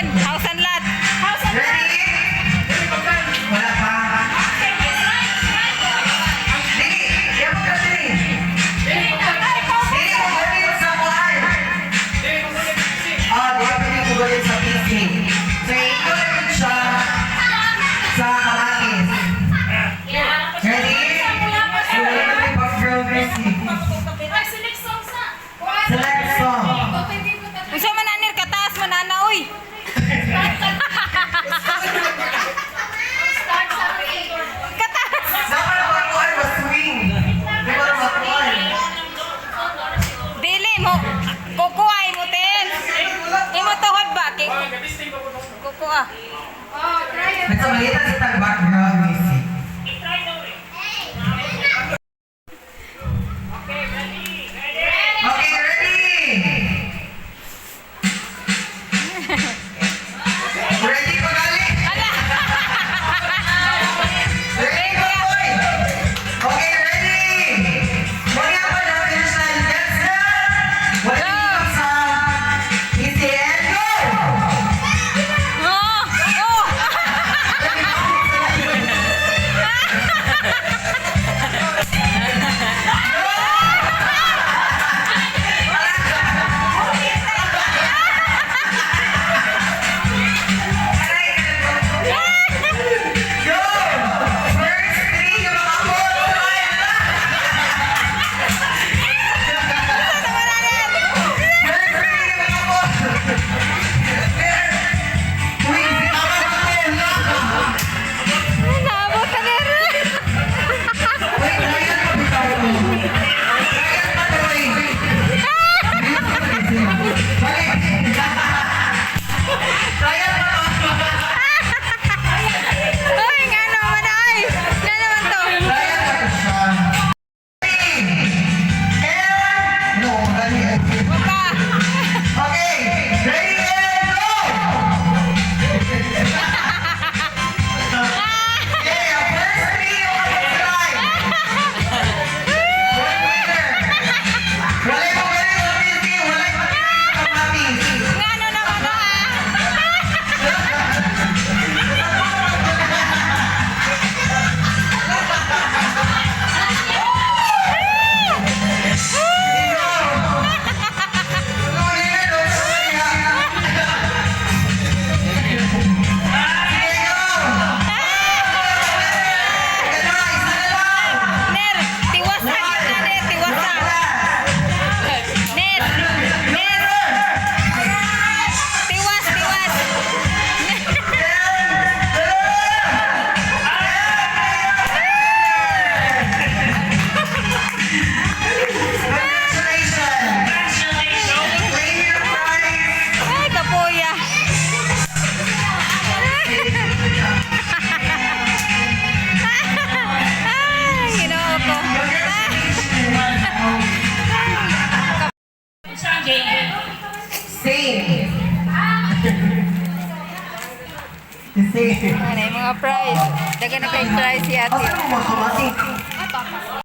Dayon, house and lot. House and lot. Ready? Wala pa. Dili, iabot ka dili. Dili mo galit sa kuan. Ah, di pwede mo galit sa PC. So, ikot lang siya sa kamatis. Ready? So, wala na may background music. Select song sa. Select song. Unsa man anir kataas mo nana oy. Start sa Kataas. Dapat makuan, mas-swing. Di ba makuan? Dili mo kukuha mo ten. Imo tuhod ba kay kukuha. Oh, try it. Nagsamalitan sa tag background music. Okay, ready? Ready pa gali? Ala. Ready pa, boy? Okay, ready? Wala pa na finish line. Get set. Wala Go! sa easy and go! Oh. Oh. Go! First three, yung mga First three, yung mga bot! Uy, tama na po. Naabot na nero. Uy, kaya pa bitaw ko. Kaya pa to, eh. Balik. Kaya pa to. Uy, nga naman ay. Nga naman to. Kaya pa to siya. And, no, dali. Wapa. Okay, ready and go! Okay, ang first three yung kapag One winner. Walay mo galing sa PC, walay mo galing sa kamatis. Nga ano naman to ah. Go! Winner, no, Sige, go! Isa na lang. Ner, tiwasa yun na ner, tiwasa. Ner, ner. Tiwas, tiwas. Congratulations! Claim your prize! Ay, kapuya. Ay, ginoo ko. Same. Same. Ano yung mga prize? Daga na kay prize si ate. Asa mo mga kamati?